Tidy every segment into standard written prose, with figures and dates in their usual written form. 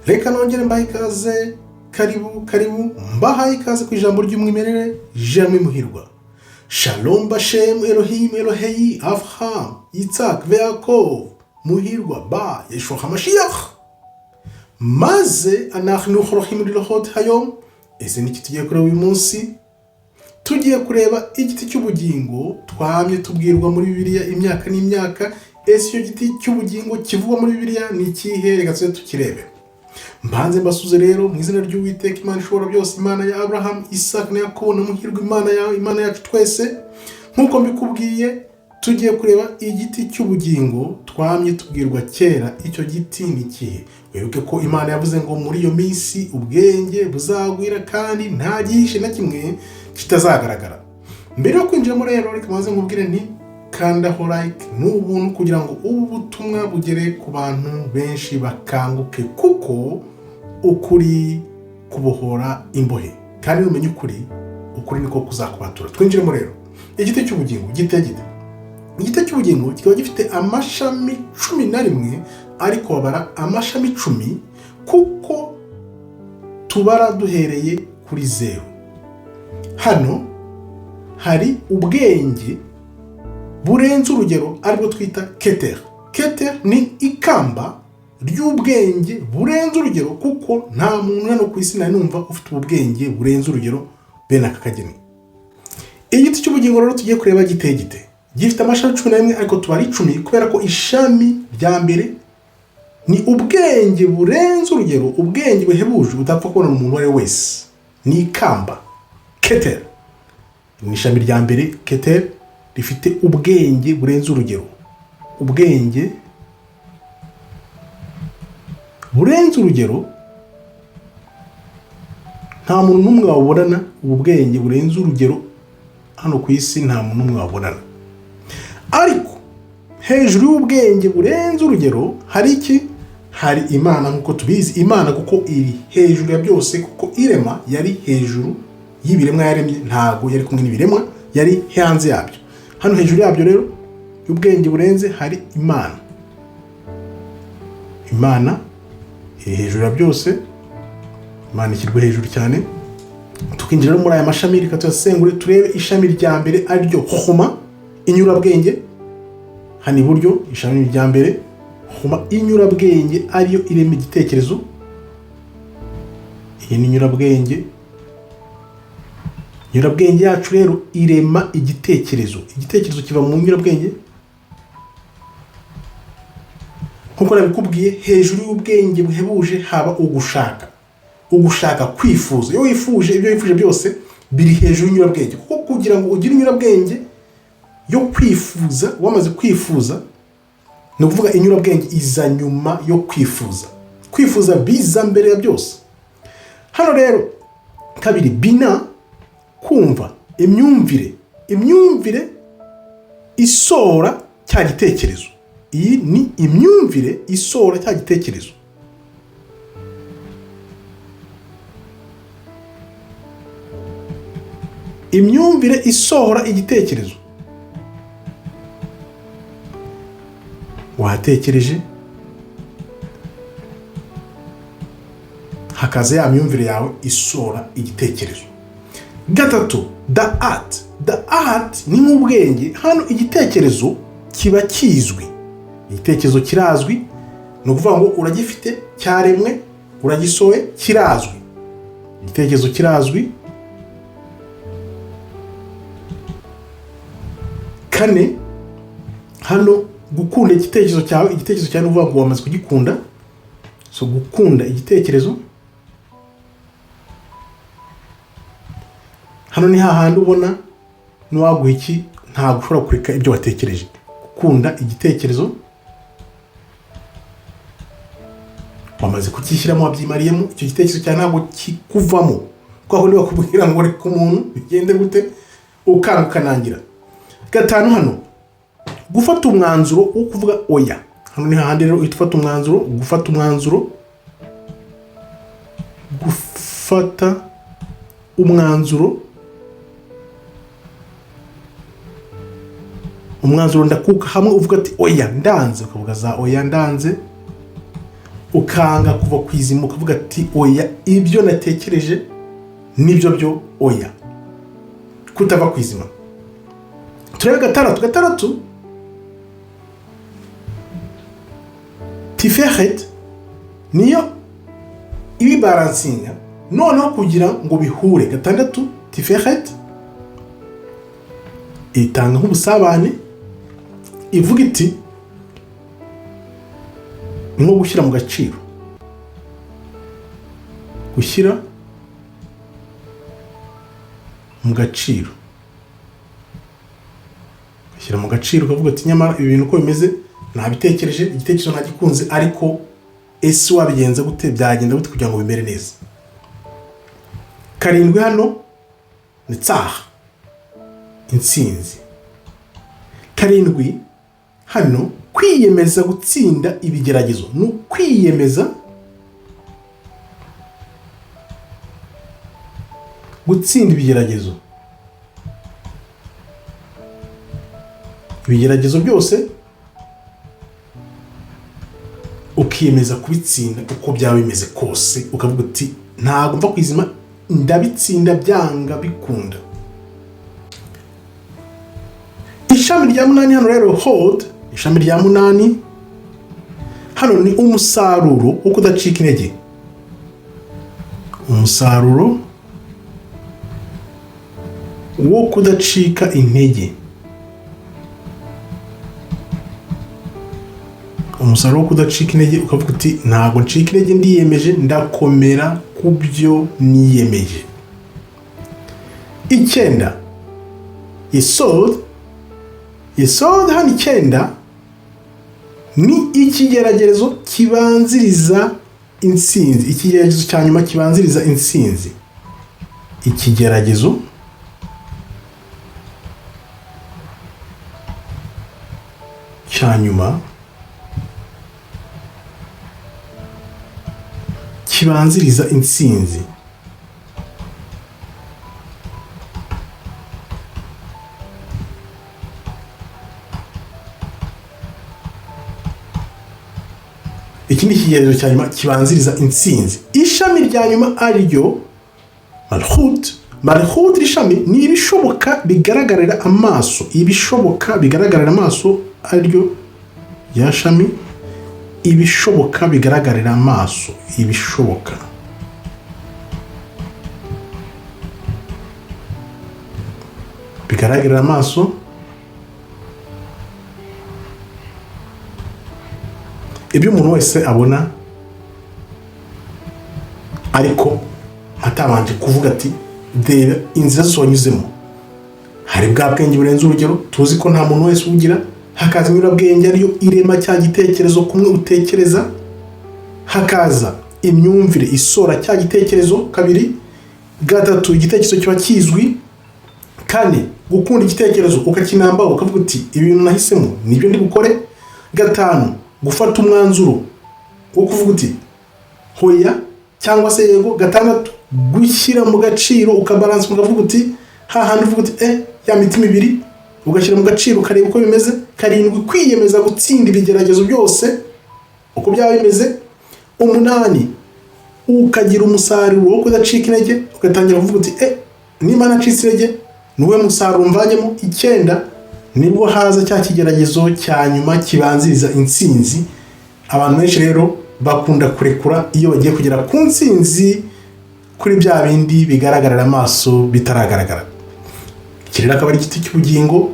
Reka nongere mbahe ikaze, karibu karibu, mbahaye ikaze ku ijambo ry'umwimerere Jeremy Muhirwa. Shalom Bashem Elohim Eloheyi Avraham Yitzhak Yaakov Muhirwa ba Yeshua HaMashiach. Maze anachnu chorochim lilohot hayom. Ese niki tugiye kureba uyu munsi? Tugiye kureba igiti cy'ubugingo twamye tubwirwa muri Bibiliya imyaka n'imyaka. Ese icyo giti cy'ubugingo kivugwa muri Bibiliya ni ikihe? Reka tuze tukirebe. Mbanze mbasuze rero mu izina ry'Uwiteka Imana ishobora byose, Imana ya Abraham, Isaac na Yakobo na Muhirwa, Imana yawe, Imana yacu twese. Nk'uko mbikubwiye, tugiye kureba igiti cy'ubugingo twamye tubwirwa kera. Icyo giti ni ikihe? Wibuke ko Imana yavuze ngo muri iyo minsi ubwenge buzagwira kandi nta gihishe na kimwe kitazagaragara. Mbere yo kwinjiramo rero, reka maze nkubwire nti kandaho like ni ubuntu kugira ngo ubu butumwa bugere ku bantu benshi bakanguke, kuko ukuri kubohora imbohe, kandi numenya ukuri, ukuri niko kuzakubatura. Twinjiremo rero. Igiti cy'ubugingo giteye gite? Igiti cy'ubugingo kikaba gifite amashami 11, ariko babara amashami 10 kuko tubara duhereye kuri 0. Hano hari ubwenge burenze urugero, aribwo twita keter. Keter ni ikamba ry'ubwenge burenze urugero, kuko nta muntu hano ku isi nari numva ufite ubwenge burenze urugero bene aka kageni. Igiti cy'ubugingo rero tugiye kureba giteye gite? Gifite amashami 11, ariko tubara 10 kubera ko ishami rya mbere ni ubwenge burenze urugero, ubwenge buhebuje utapfa kubona umuntu uwo ari we wese. Ni ikamba keter, ni ishami rya mbere keter rifite ubwenge burenze urugero, ubwenge burenze urugero. Nta muntu n'umwe wabonana ubu bwenge burenze urugero hano ku isi, nta muntu n'umwe wabonana. Ariko hejuru y'ubwenge burenze urugero hari iki? Hari Imana, nk'uko tubizi. Imana kuko iri hejuru ya byose, kuko irema yari hejuru y'ibiremwa yaremye, ntago yari kumwe n'ibiremwa, yari hanze yabyo. Hano hejuru yabyo rero y'ubwenge burenze hari Imana. Imana iri hejuru ya byose, Imana ishyirwa hejuru cyane. Tukinjira muri aya mashami, reka tuyasengure turebe ishami rya mbere ariryo Homa inyurabwenge. Hano iburyo ishami rya mbere Homa inyurabwenge, ariyo irema igitekerezo. Iyi ni inyurabwenge. Inyurabwenge yacu rero irema igitekerezo. Igitekerezo kiva mu nyurabwenge. Nkuko nabikubwiye, hejuru y'ubwenge buhebuje haba ugushaka. Ugushaka, kwifuza. Iyo wifuje, ibyo wifuje byose biri hejuru y'inyurabwenge, kuko kugira ngo ugire inyurabwenge yo kwifuza, wamaze kwifuza, ni ukuvuga inyurabwenge iza nyuma yo kwifuza. Kwifuza biza mbere ya byose. Hano rero kabiri, bina kumva, imyumvire, imyumvire isohora cya gitekerezo. Iyi ni imyumvire isohora cya gitekerezo. Imyumvire isohora igitekerezo. Watekereje, hakaza ya myumvire yawe isohora igitekerezo. Gatatu, the art. The art ni nk'ubwenge. Hano igitekerezo kiba kizwi, igitekerezo kirazwi, ni ukuvuga ngo uragifite, cyaremwe, uragisohoye, kirazwi. Igitekerezo kirazwi. Kane, hano gukunda igitekerezo cyawe. Igitekerezo cyawe ni ukuvuga ngo wamaze kugikunda. So gukunda igitekerezo hano ni hahandi ubona n'uwaguha iki ntabwo ushobora kureka ibyo watekereje. Gukunda igitekerezo wamaze kucyishyiramo, wabyimariyemo, icyo gitekerezo cyawe ntabwo kikuvamo. Kuko niba bakubwira ngo reka umuntu bigende gute, ukanga ukanangira. Gatanu, hano gufata umwanzuro wo kuvuga oya. Hano ni hahandi rero uhita ufata umwanzuro, gufata umwanzuro, gufata umwanzuro, umwanzuro ndakuka hamwe uvuga ati oya ndanze, ukavuga za oya ndanze. Ukanga kuva ku izima, ukavuga ati oya, ibyo natekereje nibyo byo, oya, kutava ku izima. Turebe gatandatu. Gatandatu, Tiferet, niyo ibibaransinga noneho kugira ngo bihure. Gatandatu, Tiferet, itanga nk'ubusabane, ivuga iti ni nko gushyira mu gaciro, gushyira mu gaciro, gushyira mu gaciro, ukavuga ati nyamara ibi bintu uko bimeze nabitekereje, igitekerezo ntagikunze, ariko ese wabigenza gute, byagenda gute kugira ngo bimere neza. Karindwi hano ni tsaha, intsinzi. Karindwi hano, kwiyemeza gutsinda ibigeragezo, ni ukwiyemeza gutsinda ibigeragezo, ibigeragezo byose ukiyemeza kubitsinda uko byaba bimeze kose, ukavuga uti ntabwo mva kwizima, ndabitsinda byanga bikunda. Ishami rya munani hano rero, Hold, ishami rya munani hano ni umusaruro wo kudacika intege, umusaruro wo kudacika intege, umusaruro wo kudacika intege, ukavuga uti ntabwo ncika intege, ndiyemeje, ndakomera ku byo niyemeje. Icyenda, Yesod. Yesod hano icyenda ni ikigeragezo kibanziriza intsinzi, ikigeragezo cya nyuma kibanziriza intsinzi, ikigeragezo cya nyuma kibanziriza intsinzi. Iki ni ikigeragezo cya nyuma kibanziriza intsinzi. Ishami rya nyuma ariryo Malchut. Malchut, iri shami ni ibishoboka bigaragarira amaso, ibishoboka bigaragarira amaso ariryo rya shami, ibishoboka bigaragarira amaso, ibishoboka bigaragarira amaso, ibyo umuntu wese abona ariko atabanje kuvuga ati reba inzira zose wanyuzemo. Hari bwa bwenge burenze urugero tuzi ko nta muntu wese ubugira, hakaza inyurabwenge ariyo irema cya gitekerezo kumwe utekereza, hakaza imyumvire isora cya gitekerezo kabiri, gatatu igitekerezo kiba kizwi, kane gukunda igitekerezo ukakinambaho ukavuga uti ibintu nahisemo nibyo ndi bukore, gatanu gufata umwanzuro wo kuvuga uti hoya cyangwa se yego, gatandatu gushyira mu gaciro ukabalansa ukavuga uti hahandi uvuga uti ya mitima ibiri ugashyira mu gaciro ukareba uko bimeze, karindwi kwiyemeza gutsinda ibigeragezo byose uko byaba bimeze, umunani ukagira umusaruro wo kudacika intege ugatangira kuvuga uti niba nacitse intege niwe musaruro mvanyemo, icyenda nibwo haza cya kigeragezo cya nyuma kibanziriza intsinzi. Abantu benshi rero bakunda kurekura iyo bagiye kugera ku ntsinzi kuri bya bindi bigaragarira amaso bitaragaragara. Iki rero akaba ari igiti cy'ubugingo,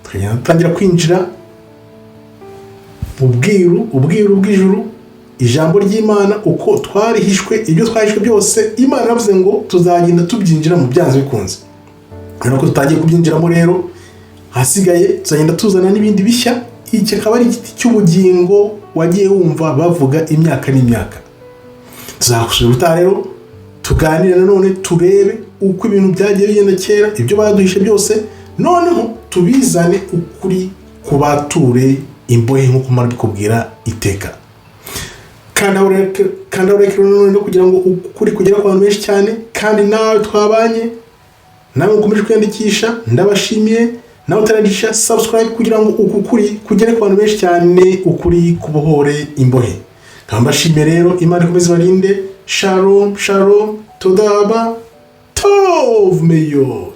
tukagenda dutangira kwinjira mu bwiru, ubwiru bw'ijuru, ijambo ry'Imana uko twarihishwe, ibyo twahishwe byose Imana yaravuze ngo tuzagenda tubyinjira mu byanze bikunze. Urabona ko tutangiye kubyinjiramo rero, hasigaye tuzagenda tuzana n'ibindi bishya. Iki akaba ari igiti cy'ubugingo wagiye wumva bavuga imyaka n'imyaka. Tuzagusubira ubutaha rero tuganire nanone, turebe uko ibintu byagiye bigenda kera, ibyo baduhishe byose, noneho tubizane ukuri ku bature imbohe nk'uko mara bikubwira iteka. Kandi aho reka nanone kugira ngo ukuri kugere ku bantu benshi cyane, kandi nawe twabanye, nawe ukomeje kwiyandikisha, ndabashimiye. Nawe utarandikisha subscribe kugira ngo uku kuri kugere ku bantu benshi cyane, ukuri kubohore imbohe. Nkaba mbashimiye rero. Imana ikomeze ibarinde. Shalom, shalom, toda raba, tov מאוד.